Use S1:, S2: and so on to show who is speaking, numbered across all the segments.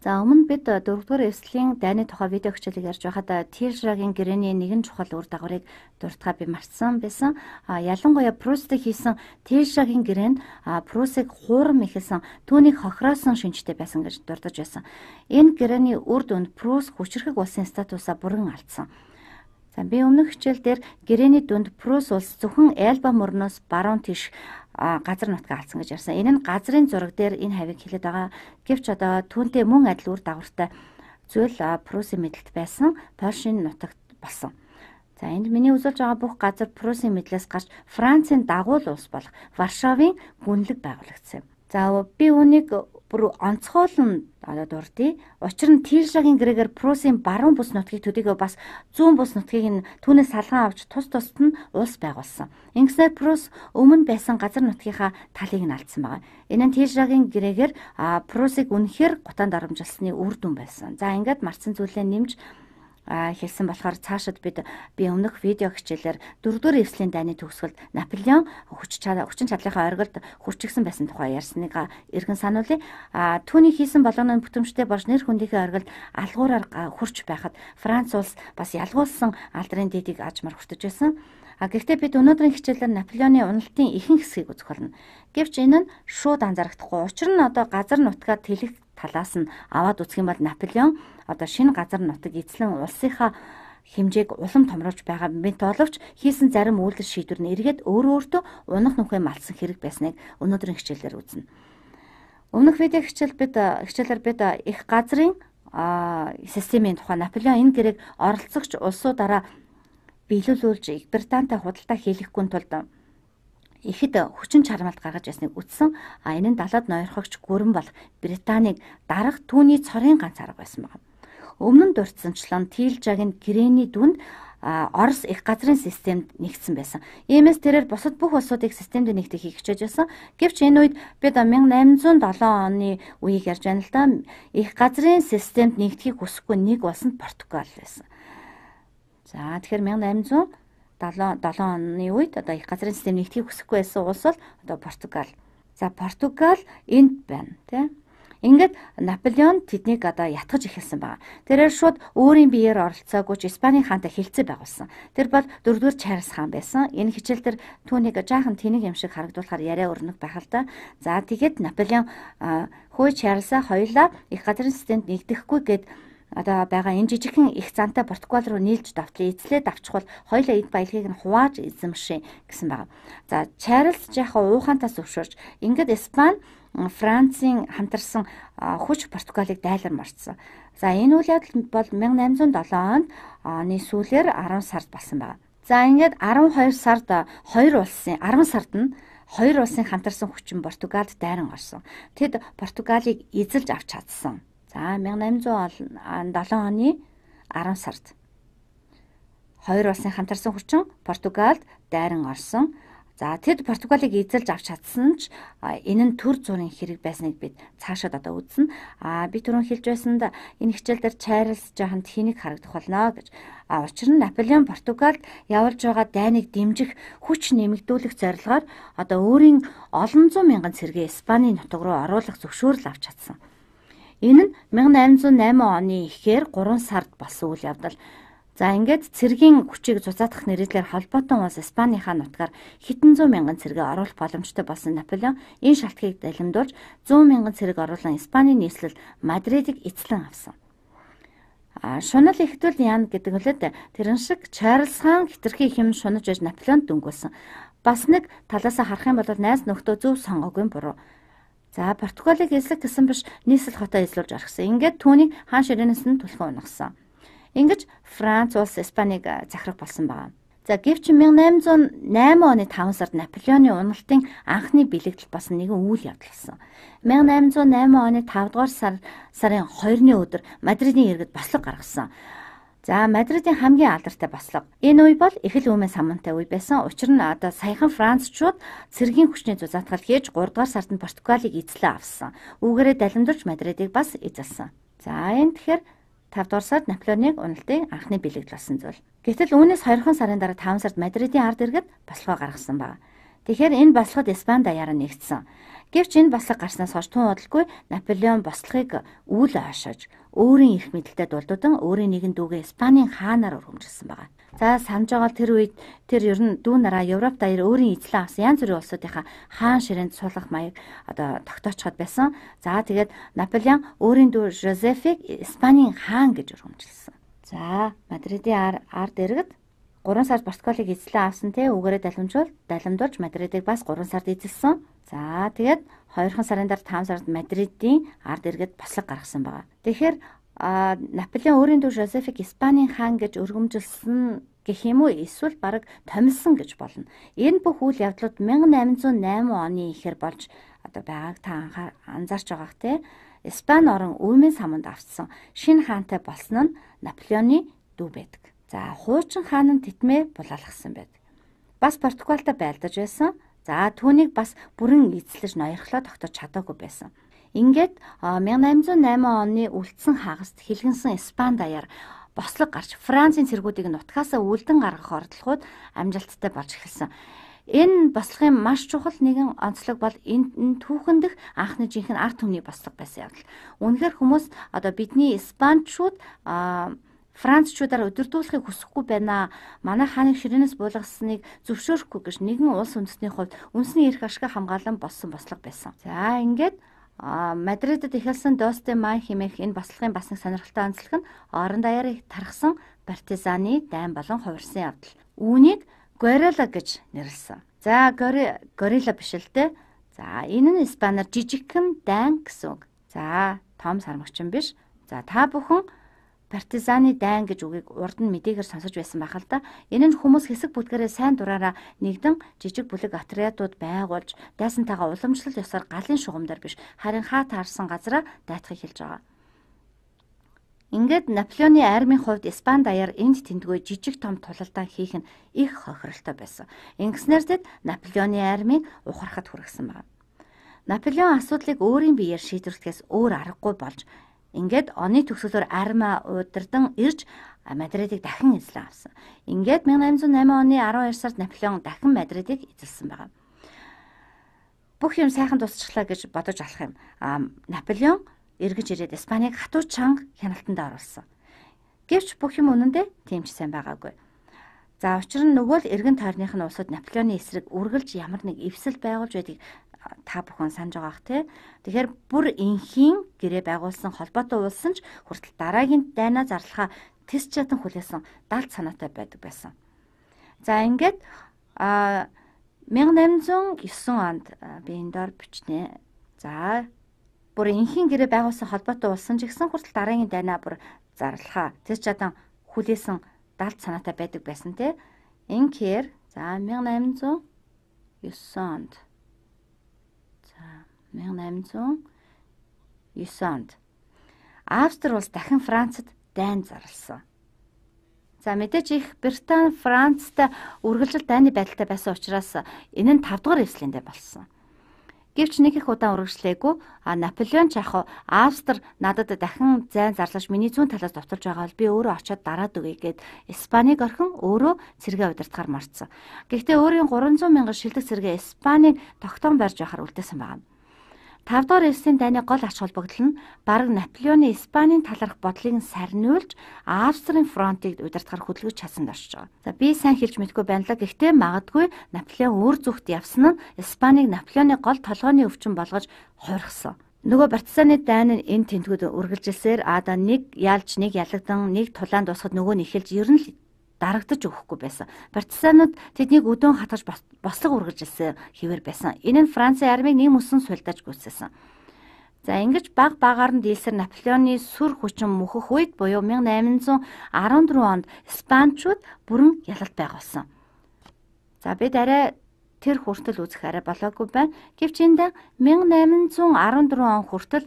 S1: За өмнө бид 4-р эвслийн дайны тухай видео хичээлийг ярьж байхад Тилжагийн гэрээний нэгэн чухал үр дагаврыг дурдахаа би мартсан байсан. Ялангуяа Прустэй хийсэн Тилжагийн гэрээ нь Прусыг хуурам эхэлсэн, түүнийг хохироосон шинжтэй байсан гэж дурдж байсан. Энэ гэрээний үр дүнд Прус хүчирхэг улсын статусаа бүрэн алдсан. За би өмнөх хичээл дээр гэрээний дүнд Прус улс зөвхөн Элба мөрнөөс баруун тийш газар нутгаа алдсан гэж ярьсан. Энэ нь газрын зураг дээр энэ хавийг хэлээд байгаа. Гэвч одоо түүнтэй мөн адил үр дагавартай зүйл Прусын мэдлэлд байсан, Польшийн нутагт болсон. За энд миний үзүүлж байгаа бүх газар Прусын мэдлээс гарч Францын дагуул улс болох Варшавын гүнлэг байгуулагдсан юм. За би үүнийг бүр онцгойлон одоо дурдъя. Учир нь Тилжагийн гэрээгээр Прусын баруун бүс нутгийг төдийгөө бас зүүн бүс нутгийг нь түүнээс салган авч тус тусад нь улс байгуулсан. Ингэснээр Прус өмнө байсан газар нутгийнхаа талыг нь алдсан байгаа. Энэ нь Тилжагийн гэрээгээр Прусыг үнэхээр гутаанд оромжилсны үр дүн байсан. За ингээд мартсан зүйлээ нэмж хэлсэн болохоор цаашид би өмнөх видео хичээлээр 4-р эвслийн дайны төгсгөлд Наполеон хүчин чадлынхаа оргилд хүрчигсэн байсан тухай ярьсныг эргэн сануулъя. Түүний хийсэн болгоно нь бүтэмжтэй болж нэр хүндийнхээ оргилд алгуураар хурч байхад Франц улс бас ялгуулсан алдрын дэдийг ажмаар хүртэж байсан. Гэхдээ бид өнөөдрийн хичээлээр Наполеоны уналтын ихэнх хэсгийг үзэх болно. Гэвч энэ нь шууд анзаарагдахгүй. Учир нь одоо газар нутгаа тэлэх талаас нь аваад үзэх юм бол Наполеон одоо шинэ газар нутаг эзлэн улсынхаа хэмжээг улам томруулж байгаа мэт боловч хийсэн зарим үйлдэл шийдвэр нь эргээд өөрөө өөртөө унах нүхээ малтсан хэрэг байсныг өнөөдрийн хичээлээр үзнэ. Өмнөх видео хичээлээр бид их газрын системийн тухай Наполеон энэ гэрээг оролцогч улсуудаараа биелүүлүүлж Их Британтай худалдаа хийлгэхгүй тулд ихэд хүчин чармайлт гаргаж ясныг үтсэн. Энэ нь далаад ноёрхогч гүрэн болох Британыг дарах түүний цорын ганц арга байсан байна. Өмнө нь дурдсанчлан Тилжагийн гэрээний дүнд Орос их газрын системд нэгдсэн байсан. Иймээс тэрээр бусад бүх улсуудыг системд нэгдэхийг хичээж байсан. Гэвч энэ үед бид 1807 оны үеийг ярьж байна л да. Их газрын системд нэгдэхийг хүсэхгүй нэг улс нь Португал байсан. За тэгэхээр 1807 оны үед одоо их газрын систем нэгдэхийг хүсэхгүй байсан улс бол одоо Португал. За Португал энд байна тий. Ингээд Наполеон тэднийг одоо ятгах эхэлсэн байна. Тэрээр шууд өөрийн биеэр оролцоогүй ч Испанийн хаантай хэлцээ байгуулсан. Тэр бол 4-р Чарльз хаан байсан. Энэ хичээл дээр түүнийг жаахан тэнэг юм шиг харагдуулахаар яриа өрнөх байх л да. За тэгээд Наполеон хөөе Чарльзаа хоёулаа их газрын системд нэгдэхгүй гэд одоо байгаа энэ жижигхэн их зантай Португал руу нийлж давтлаа эзлээд авчихвал хоёулаа эд баялагийг нь хувааж эзэмшээ гэсэн байгаа. За Чарльз жаахан уухантаас өвшөрч ингээд Испани Францын хамтарсан хүч Португалыг дайлар марцсан. За энэ үйл явдал бол 1807 оны сүүлээр 10 сард болсон байна. За ингээд 12 сард хоёр улсын 10 сард нь хоёр улсын хамтарсан хүчин Португалд дайран орсон. Тэд Португалыг эзэлж авч чадсан. За 1807 оны 10 сард хоёр улсын хамтарсан хүчин Португалд дайран орсон. За тэд Португалыг эзэлж авч чадсан ч энэ нь төр зүрийн хэрэг байсныг бид цаашаад одоо үзнэ. Би түрүүн хэлж байсанд энэ хичээл дээр Чарльз жаахан тэнэг харагдах болно гэж. Учир нь Наполеон Португалд явуулж байгаа дайныг дэмжих хүч нэмэгдүүлэх зорилгоор одоо өөрийн олон зуун мянган цэргээ Испанийн нутаг руу оруулах зөвшөөрөл авч чадсан. Энэ нь 1808 оны ихээр 3 сард болсон үйл явдал. За ингээд цэргийн хүчийг зузаатах нэрэлээр холбоотон улс Испанийнхаа нутгаар хэдэн зуун мянган цэргээ оруулах боломжтой болсон Наполеон энэ шалтгаыг далимдуулж 100 мянган цэрэг оруулан Испанийн нийслэл Мадридыг эзлэн авсан. Шунал ихдүүл яана гэдэг үлээд тэрэн шиг Чарльз хаан хэтэрхий хэм шунаж байж Наполеонд дөнгөсөн. Бас нэг талаасаа харах юм бол найз нөхдөө зөв сонгоогүй буруу. За Португалыг эзлэх гэсэн биш нийслэл хотоо эзлүүлж орхисон. Ингээд түүнийг хаан ширээнээс нь түлхэн унагсан. Ингэж Франц улс Испаниг захирах болсон байна. За гэвч 1808 оны 5 сард Наполеоны уналтын анхны бэлэгдэл болсон нэгэн үйл явдал болсон. 1808 оны 5 дугаар сарын 2-ны өдөр Мадридын иргэд бослого гаргасан. За Мадридын хамгийн алдартай бослого. Энэ үе бол их л өмнө самантай үе байсан. Учир нь одоо саяхан францчууд цэргийн хүчний зузаатгал хийж 3 дугаар сард нь Португалыг эзлэн авсан. Үүгээрээ далимдуулж Мадридыг бас эзэлсэн. За энэ тэгэхээр 5 дугаар сард Наполеоныг уналтын анхны бэлэгдэл болсон зүйл. Гэтэл үүнээс 2 сарын дараа 5 сард Мадридын ард иргэд бослогоо гаргасан байна. Тэгэхээр энэ бослогод Испани даяараа нэгдсэн. Гэвч энэ бослого гарснаас хойш тун удалгүй Наполеон бослогыг үл ойшож, өөрийн эрх мэдэлтэй дулдуудан өөрийн нэгэн дүүгээ Испанийн хаанаар өргөмжилсөн байгаа. За санаж байгаа тэр үед тэр ер нь дүү нараа Европ даяар өөрийн эзлэн авсан янз бүрийн улсуудынхаа хаан ширээнд суулгах маяг одоо тогтоочход байсан. За тэгээд Наполеон өөрийн дүү Жозефийг Испанийн хаан гэж өргөмжилсөн. За Мадридын ард иргэд 3 сард Португалыг эзлэн авсан те үгээрээ далимдуулж Мадридыг бас 3 сард эзэлсэн. За тэгээд 2 сарын дараа 5 сард Мадридын ард иргэд бослого гаргасан байгаа. Тэгэхээр Наполеон өөрийн дүү Жозефийг Испанийн хаан гэж өргөмжилсөн гэх юм уу эсвэл бараг томилсон гэж болно. Энэ бүх үйл явдлууд 1808 оны ихээр болж одоо байгааг та анзаарч байгаах те. Испани орон үймэн саманд автсан шинэ хаантай болсон нь Наполеоны дүү байдаг. За хуучин хаан нь тэтмээ булаалгасан байдаг. Бас Португалтай байлдаж байсан. За түүнийг бас бүрэн эзлэж ноёрхлоо тогтоож чадаагүй байсан. Ингээд 1808 оны үлдсэн хагаст хилгэнсэн Испани даяар бослого гарч Францын цэргүүдийг нутгаасаа үлдэн гаргах ордлогууд амжилттай болж эхэлсэн. Энэ бослогын маш чухал нэгэн онцлог бол энэ түүхэн дэх анхны жинхэнэ ард түмний бослого байсан явдал. Үнэхээр хүмүүс одоо бидний испанчууд Францчуудаар удирдуулахыг хүсэхгүй байна. Манай хааныг ширээнээс буулгасныг зөвшөөрөхгүй гэж нэгэн улс үндэсний хувьд үндэсний эрх ашиг хамгаалан болсон бослого байсан. За ингээд Мадридэд эхэлсэн Dos de May хэмээх энэ бослогын бас нэг сонирхолтой онцлог нь орон даяарыг тархсан партизаны дайн болон хувирсан явдал. Үүнийг горилла гэж нэрлэсэн. За горилла биш л дээ. За энэ нь испанаар жижигхэн дайн гэсэн үг. За том сармагчин биш. За та бүхэн партизаны дайн гэж үгийг урд нь мэдээгээр сонсож байсан байх л да. Энэ нь хүмүүс хэсэг бүлгэрээ сайн дураараа нэгдэн жижиг бүлэг отрядууд байгуулж дайсантайгаа уламжлал ёсоор галын шугамдар биш харин хаа таарсан газараа дайтахыг хэлж байгаа. Ингээд Наполеоны армийн хувьд Испани даяар энд тэндгүй жижиг том тулалдаан хийх нь их хохиролтой байсан. Ингэснээр тэд Наполеоны армийг ухрахад хүргэсэн байна. Наполеон асуудлыг өөрийн биеэр шийдвэрлэхээс өөр аргагүй болж ингээд оны төгсгөлөөр армаа удирдан ирж Мадридыг дахин эзлэн авсан. Ингээд 1808 оны 12 сард Наполеон дахин Мадридыг эзэлсэн байна. Бүх юм сайхан дуусчихлаа гэж бодож алах юм. Наполеон эргэж ирээд Испанийг хатуу чанга хяналтанд оруулсан. Гэвч бүх юм үнэндээ тийм ч сайн байгаагүй. За учир нь нөгөө л эргэн тойрных нь улсууд Наполеоны эсрэг үргэлж ямар нэг эвсэл байгуулж байдгийг та бүхэн санаж байгаа х тий. Тэгэхээр бүр энхийн гэрээ байгуулсан холбоотой улсан ч хүртэл дараагийн дайнаа зарлахаа тэс чадан хүлээсэн далд санаатай байдаг байсан. За ингээд 1809 онд би энэ доор бичнэ. За бүр энхийн гэрээ байгуулсан холбоотой улсан ч гэсэн хүртэл дараагийн дайнаа бүр зарлахаа тэс чадан хүлээсэн далд санаатай байдаг байсан тий. Инхээр за 1809 онд 1809 онд Австри улс дахин Францад дайн зарласан. За мэдээж их Британи Францтай үргэлжил дайны байдалтай байсан учраас энэ нь 5 дугаар эвслийн дайн болсон. Гэвч нэг их удаан үргэлжлээгүй. Наполеон ч яг Австри надад дахин зайн зарлаж миний зүүн талаас довтолж байгаа бол би өөрөө очиод дараад өгье гэд Испанийг орхин өөрөө цэргээ удирдахаар морцсон. Гэхдээ өөрийн 300 мянган шилдэг цэргээ Испанийг тогтоон барьж байхаар үлдээсэн байна. 5 дугаар эвслийн дайны гол ач холбогдол нь бараг Наполеоны Испанийн талаарх бодлыг сарниулж Австрийн фронтыг удирдахаар хөдөлгөж чадсанд оршиж байгаа. За би сайн хэлж мэдэхгүй байна л. Гэхдээ магадгүй Наполеон өөр зүгт явсан нь Испанийг Наполеоны гол толгойн өвчин болгож хувиргасан. Нөгөө партизаны дайн нь энэ тентгүүд үргэлжилсээр аада нэг ялж нэг ялагдан нэг тулаан дуусахад нөгөө нь эхэлж ер нь л дарагдаж өгөхгүй байсан. Партизанууд тэднийг өдөөн хатгаж бослого үргэлжилсэн хэвээр байсан. Энэ нь Францын армийг нэг мөсөн сулдаж гүйцээсэн. За ингэж баг багаар нь дийлсээр Наполеоны сүр хүчин мөхөх үед буюу 1814 онд Испанчууд бүрэн ялалт байгуулсан. За бид арай тэр хүртэл үзэх арай болоогүй байна. Гэвч энд 1814 он хүртэл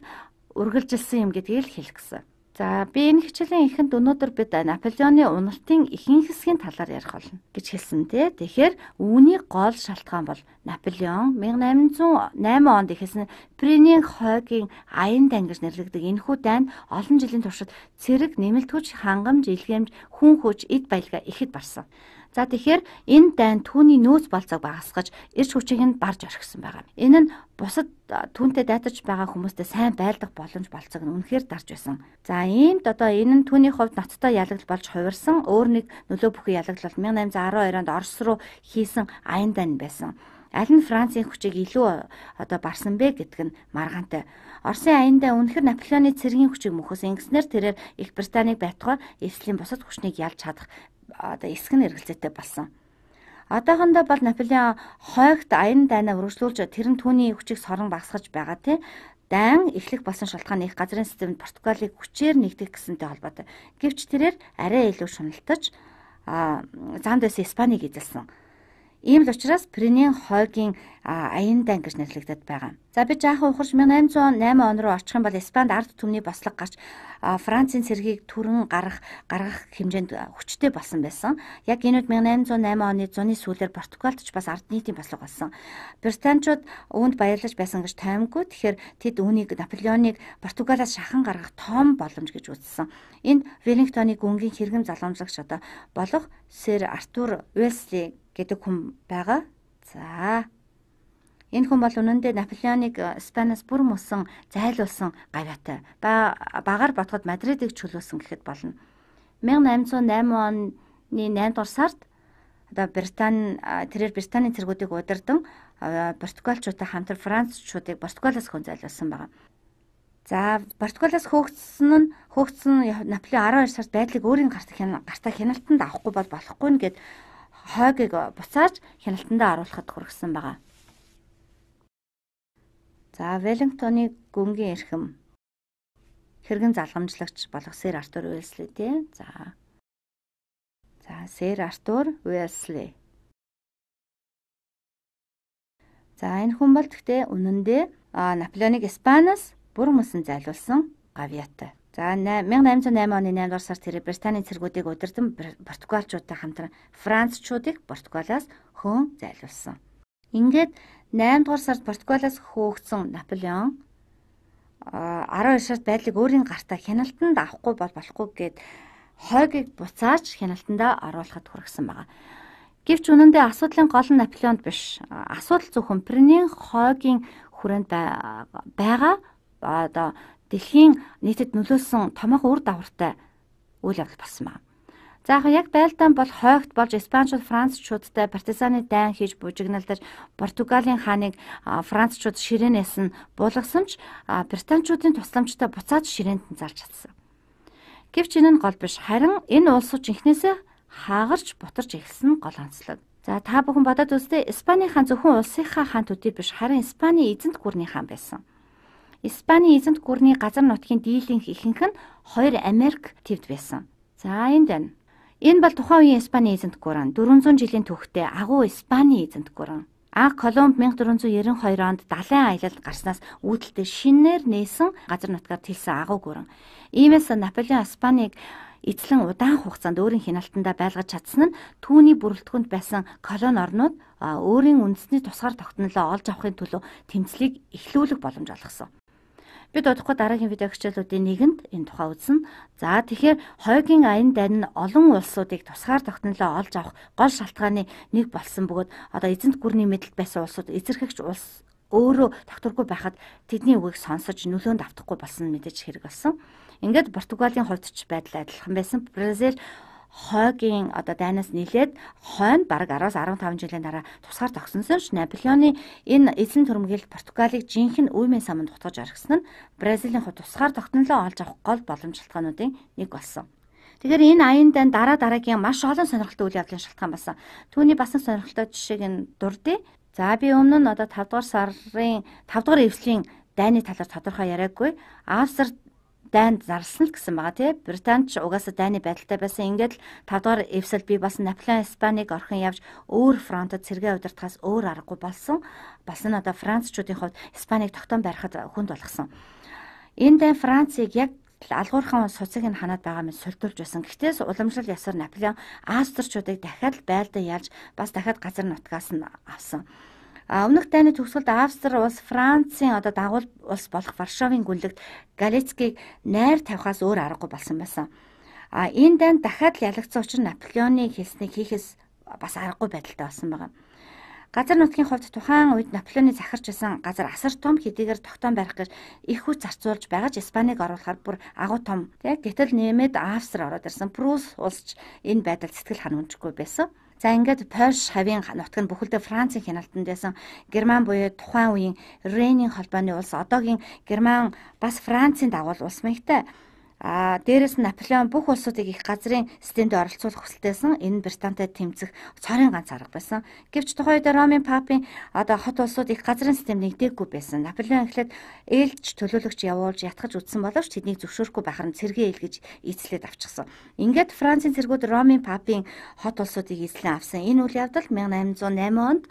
S1: үргэлжилсэн юм гэдгийг л хэлэх гэсэн. За би энэ хичээлийн эхэнд өнөөдөр бид Наполеоны уналтын ихэнх хэсгийн талаар ярих болно гэж хэлсэн тий. Тэгэхээр үүний гол шалтгаан бол Наполеон 1808 онд эхэлсэн Пиренейн хойгийн аян дан гэж нэрлэгдэг энэхүү дайнд олон жилийн туршид цэрэг, нэмэлт хүч, хангамж, илгээмж, хүн хүч, эд баялгаа ихэд барсан. За тэгэхээр энэ дайн түүний нөөц болцоог багасгаж эрч хүчийг нь барж орхисон байгаа. Энэ нь бусад түүнтэй дайтаж байгаа хүмүүстэй сайн байлдах боломж болцоог нь үнэхээр дарж байсан. За иймд одоо энэ нь түүний хувьд ноцтой ялагдал болж хувирсан. Өөр нэг нөлөө бүхий ялагдал бол 1812 онд Орос руу хийсэн аян дайн байсан. Аль нь Францын хүчийг илүү одоо барсан бэ гэдг нь маргаантай. Оросын аяндаа үнэхэр Наполеоны цэргийн хүчийг мөхөс. Ингэснээр тэрээр Их Британийг байтугай эвслийн бусад хүчнийг ялж чадах одоо эсэх нь эргэлзээтэй болсон. Одоохондоо бол Наполеон хойгт аян дайнаа үргэлжлүүлж тэр нь түүний хүчийг сорон багасгаж байгаа тий. Дайн эхлэх болсон шалтгаан их газрын системд Португалийг хүчээр нэгдэх гэсэнтэй холбоотой. Гэвч тэрээр арай илүү шуналтаж замд байсан Испанийг эзэлсэн. Ийм л учраас Пиренеийн хойгийн аян дайн гэж нэрлэгдээд байгаа. За би жаахан ухарч 1808 он руу очих юм бол Испанд ард түмний бослого гарч Францын цэргийг түрэн гаргах хэмжээнд хүчтэй болсон байсан. Яг энэ үед 1808 оны зуны сүүлээр Португалд ч бас ард нийтийн бослого болсон. Британчууд үүнд баярлаж байсан гэж таймгүй. Тэгэхээр тэд үүнийг Наполеоныг Португалаас шахан гаргах том боломж гэж үзсэн. Энд Веллингтоны гүнгийн хэрэгэм залгамжлагч одоо болох Сэр Артур Уэлсли гэдэг хүн байгаа. За энэ хүн бол үнэндээ Наполеоныг Испаниас бүр мөсөн зайлуулсан гавьяатай. Багаар бодоход Мадридыг чөлөөсөн гэхэд болно. 1808 оны 8 дугаар сард одоо Британи тэрээр Британийн цэргүүдийг удирдан Португалчуудтай хамтран Францчуудыг Португалиас хөн зайлуулсан байгаа. За Португалиас хөөгдсөн Наполеон 12 сард байдлыг өөрийн гартаа хяналтанд авахгүй бол болохгүй нь гэд хойгийг буцааж хяналтандаа оруулахад хүргэсэн байгаа. За Веллингтоны гүнгийн эрхэм хэргэн залгамжлагч болох Сэр Артур Уэлсли тий. За Сэр Артур Уэлсли. За энэ хүн бол гэхдээ үнэндээ Наполеоныг Испаниас бүр мөсөн зайлуулсан гавьяатай. За 1808 оны 8 дугаар сард тэр Британийн цэргүүдийг удирдан Португалчуудтай хамтран Францчуудыг Португалиас хөөн зайлуулсан. Ингээд 8 дугаар сард Португалиас хөөгдсөн Наполеон 12 сард байдлыг өөрийн гартаа хяналтанд авахгүй бол болохгүй гэд хойгийг буцааж хяналтандаа оруулахад хүргэсэн байгаа. Гэвч үнэндээ асуудлын гол нь Наполеонд биш. Асуудал зөвхөн Пиренеийн хойгийн хүрээнд байгаа одоо дэлхийн нийтэд нөлөөлсөн томоохон үр дагавартай үйл явдал болсон байна. За яг байлдаан бол хойгт болж Испанчууд Францчуудтай партизаны дайн хийж бужигналдаж Португалийн хааныг Францчууд ширээнээс нь буулгасан ч Британчуудын тусламжтай буцааж ширээнд нь зарж чадсан. Гэвч энэ нь гол биш. Харин энэ улсууд жинхнээсээ хаагарч бутарч эхэлсэн гол онцлог. За та бүхэн бодоод үзтээ Испани хаан зөвхөн улсынхаа хаан төдий биш харин Испани эзэнт гүрний хаан байсан. Испани эзэнт гүрний газар нутгийн дийлэнх ихэнх нь хоёр Америк твд байсан. За энд байна. Энэ бол тухайн үеийн Испани эзэнт гүрэн 400 жилийн түүхтэй агуу Испани эзэнт гүрэн. Анх Колумб 1492 онд далайн аялалд гарснаас үүдэлтэй шинээр нээсэн газар нутгаар тэлсэн агуу гүрэн. Иймээс Наполеон Испанийг эзлэн удаан хугацаанд өөрийн хяналтандаа байлгаж чадсан нь түүний бүрэлдэхүүнд байсан колони орнууд өөрийн үндэсний тусгаар тогтнолоо олж авахын төлөө тэмцлийг эхлүүлэх боломж олгосон. Бид удахгүй дараагийн видео хичээлүүдийн нэгэнд энэ тухай үзнэ. За тэгэхээр хойгийн аян дайн нь олон улсуудыг тусгаар тогтнолоо олж авах гол шалтгааны нэг болсон бөгөөд одоо эзэнт гүрний мэдлэлд байсан улсууд эзэрхэгч улс өөрөө тогтворгүй байхад тэдний үгийг сонсож нөлөөнд автахгүй болсон нь мэдээж хэрэг болсон. Ингээд Португалийн хувьд ч байдал адилхан байсан. Бразил хойгийн одоо дайнаас нийлээд хойно бараг 10-15 жилийн дараа тусгаар тогтсонсон ч Наполеоны энэ эзэн түрэмгийлэлт Португалийг жинхэнэ үймэн саманд дутгаж орхисон нь Бразилийн хувьд тусгаар тогтнолоо олж авах гол боломж шалтгаануудын нэг болсон. Тэгэхээр энэ аян дайн дараа дараагийн маш олон сонирхолтой үйл явдлын шалтгаан болсон. Түүний бас сонирхолтой жишээг нь дурдъя. За би өмнө нь одоо 5 дугаар сарын 5 дугаар эвслийн дайны талаар тодорхой яриаггүй. Австри дайнд зарласан л гэсэн байгаа тий. Британч угаасаа дайны байдалтай байсан. Ингээд л 5 дугаар эвсэл бий болсон. Наполеон Испанийг орхин явж өөр фронтод сэргээ удирдахаас өөр аргагүй болсон. Бас нь одоо францчуудын хувьд Испанийг тогтоон барихад хүнд болгосон. Энэ дайн Францыг яг алгуурхан суцыг нь ханаад байгаа мэт сүлдүүлж байсан. Гэхдээ уламжлал ёсоор Наполеон австрчуудыг дахиад байлдаа ялж бас дахиад газар нутгаас нь авсан. Өмнөх дайны төгсгөлд Австри улс Францын одоо дагуул улс болох Варшавын гүнлэгт Галицкийг найр тавихаас өөр аргагүй болсон байсан. Энэ дайнд дахиад л ялагдсан учраас Наполеоны хэлснийг хийхээс бас аргагүй байдалтай болсон байгаа. Газар нутгийн хувьд тухайн үед Наполеоны захирч байсан газар асар том хэдийгээр тогтоон барих гэж их хүч зарцуулж байгаа ч Испанийг оруулахаар бүр агуу том тий. Гэтэл нэмээд Австри ороод ирсэн. Прусс улс ч энэ байдал сэтгэл ханамжгүй байсан. За ингээд Польш хавийн нутг нь бүхэлдээ Францын хяналтанд байсан. Герман буюу тухайн үеийн Рейнийн холбооны улс одоогийн Герман бас Францын дагуул улс маягтай. Дээрээс нь Наполеон бүх улсуудыг их газрын системд оролцуулах хүсэлтэйсэн. Энэ нь Британтай тэмцэх цорын ганц арга байсан. Гэвч тухайн үед Ромын папын одоо хот улсууд их газрын системд нэгдээгүй байсан. Наполеон эхлээд ээлж төлөөлөгч явуулж ятгах үзсэн боловч тэднийг зөвшөөрөхгүй байхаар нь цэргээ илгэж эзлээд авчихсан. Ингээд Францын цэргүүд Ромын папын хот улсуудыг эзлэн авсан. Энэ үйл явдал 1808 онд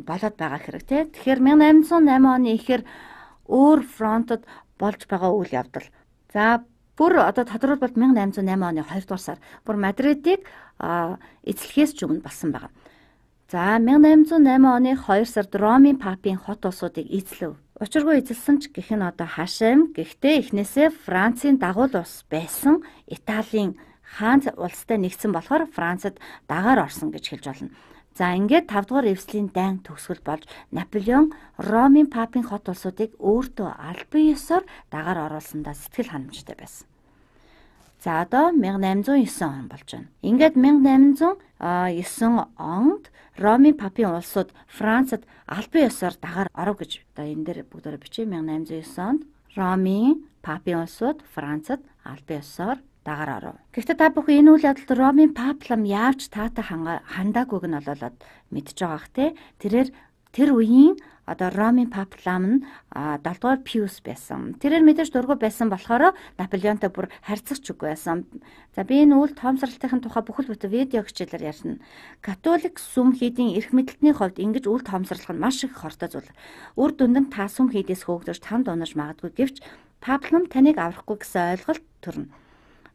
S1: болоод байгаа хэрэг тий. Тэгэхээр 1808 оны ихээр өөр фронтод болж байгаа үйл явдал. За бүр одоо тодорхойлбол 1808 оны 2 дугаар сар бүр Мадридыг эзлэхээс ч өмнө болсон байгаа. За 1808 оны 2 сард Ромын папын хот улсуудыг эзлэв. Учиргүй эзэлсэн ч гэх нь одоо хаашаа. Гэхдээ эхнээсээ Францын дагуул улс байсан Италийн хаан улстай нэгдсэн болохоор Францад дагаар орсон гэж хэлж болно. За ингээд 5 дугаар эвслийн дайн төгсгөл болж Наполеон Ромын папын хот улсуудыг өөртөө албан ёсоор дагаар оруулсандаа сэтгэл ханамжтай байсан. За одоо 1809 он болж байна. Ингээд 1809 онд Ромын папын улсууд Францад албан ёсоор дагаар оров гэж одоо энэ дээр бүгдээрээ бичээ. 1809 онд Ромын папын улсууд Францад албан ёсоор дагаар оров. Гэхдээ та бүхэн энэ үйл явдалд Ромын паплам яавч таатай хандаагүйг нь болоод мэдж байгаа х тэ. Тэрээр тэр үеийн одоо Ромын паплам нь 7 дугаар Пиус байсан. Тэрээр мэдээж дургүй байсан болохоор Наполеонтой бүр харьцах ч үгүй байсан. За би энэ үйл тоомсралтын тухай бүхэл бүтэн видео хичээлээр ярьна. Католик сүм хийдийн эрх мэдэлтний хувьд ингэж үйл тоомсорлох нь маш их хортой зүйл. Үр дүнд нь та сүм хийдээс хөөгдөж тамд унаж магадгүй гэвч паплам таныг аврахгүй гэсэн ойлголт төрнө.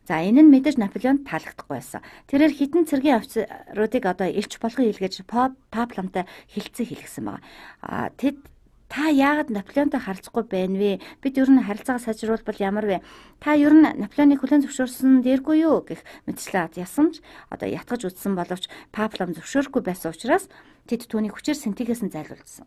S1: За энэ нь мэдээж Наполеонд таалагдахгүй байсан. Тэрээр хитэн цэргийн офицеруудыг одоо элч болгон илгээж папламтай хилцээ хэлгэсэн байгаа. Тэд та яагаад Наполеонтой харилцахгүй байна вэ? Бид ер нь харилцаагаа сайжруулбал ямар вэ? Та ер нь Наполеоныг хүлээн зөвшөөрсөн дээргүй юу гэх мэтчлээ ясан ч одоо ятгаж үзсэн боловч паплам зөвшөөрөхгүй байсан учраас тэд түүнийг хүчээр сэнтигээс нь зайлуулсан.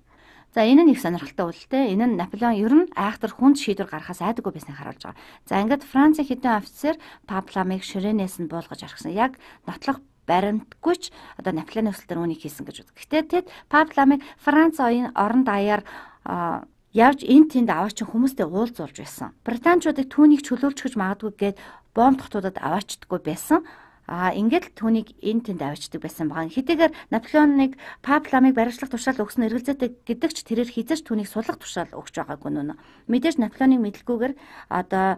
S1: За энэ нь их сонирхолтой үйлдэл. Энэ нь Наполеон ер нь айхтар хүнд шийдвэр гаргахаас айдаггүй байсныг харуулж байгаа. За ингээд Францын хэдэн офицер Папламыг ширэнээс нь буулгаж орхисон. Яг нотлох баримтгүй ч одоо Наполеоны өсөлтөөр дээр үүнийг хийсэн гэж үздэг. Гэхдээ тэд Папламыг Франц оюун орон даяар явж эн тэнд аваачин хүмүүстэй уулзуулж байсан. Британчуудыг түүнийг чөлөөлчих гэж магадгүй гээд бомб хотуудад аваачдаггүй байсан. Ингээд л түүнийг энэ тэнд авчдаг байсан байгаа. Хэдийгээр Наполеоныг Папламыг баривчлах тушаал өгсөн эргэлзээтэй гэдэг ч тэрээр хизээж түүнийг суллах тушаал өгч байгаагүй нүнэ. Мэдээж Наполеоныг мэдлгүйгээр одоо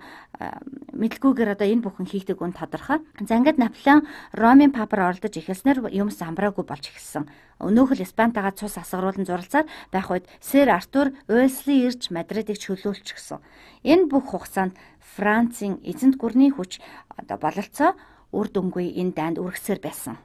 S1: энэ бүхэн хийгдэг үн тодорхой. За ингээд Наполеон Ромын папаар оролдож эхэлснээр юм самбраагүй болж эхэлсэн. Өнөөх л Испантайгаа цус асгаруулан зуралцаар байх үед Сэр Артур Уэлсли ирж Мадридыг чөлөөлчихсөн. Энэ бүх хугацаанд Францын эзэнт гүрний хүч одоо бололцоо үр дүнгүй энэ дайнд үргэсээр байсан.